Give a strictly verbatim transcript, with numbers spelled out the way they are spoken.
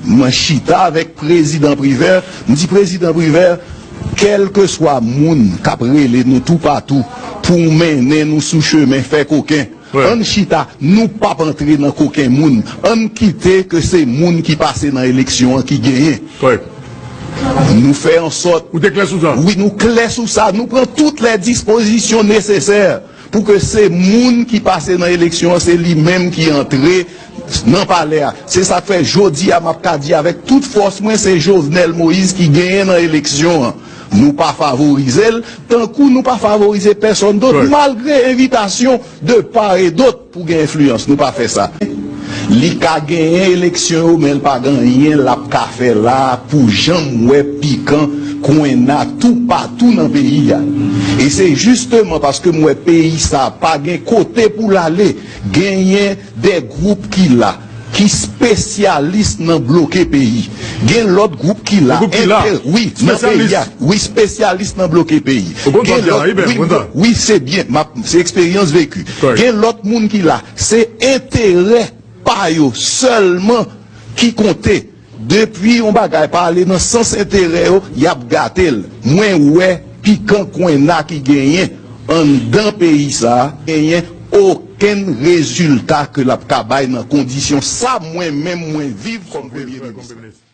Mwen chita avèk prezidan Privè, m di prezidan Privè, kèlkeswa moun k ap rele nou toupatou pou mennen nou sou chemen fè koken, ann chita, nou p ap antre nan koken moun, ann kite ke se moun ki pase nan eleksyon an ki genyen. Nou fè ansòt. Ou te klè sou sa? Wi, nou klè sou sa. Nou pran tout lè dispozisyon nesesè pou ke se moun ki pase nan eleksyon an, se li menm ki antre nan palè a. Se sa k fè jodi a m ap ka di avèk tout fòs mwen, se Jovenel Moïse ki genyen nan eleksyon an. Nou pa favorize l, tankou nou pa favorize pèsonn dòt, malgre envitasyon de pa e dòt pou gen enfliyans. Nou pa fè sa. Li ka genyen eleksyon yo, men l pa gen anyen l ap ka fè la pou janm wè pikan kwenna toupatou nan peyi a. E se jisteman paske m wè peyi sa pa gen kote pou l ale, genyen de gwoup ki la, ki spesyalis nan bloke peyi. Gen lòt gwoup ki la, wi, nan peyi a, wi, spesyalis nan bloke peyi. Gen lòt, wi, wi, se byen, se eksperyans veki. Gen lòt moun ki la, se enterè pa yo sèlman ki konte. Depi yon bagay pa ale nan sans enterè yo, y ap gate l. Mwen wè pikan kwenna ki genyen anndan peyi sa a, genyen okenn rezilta ke l ap ka bay nan kondisyon sa mwen menm mwen viv kòm premye minis.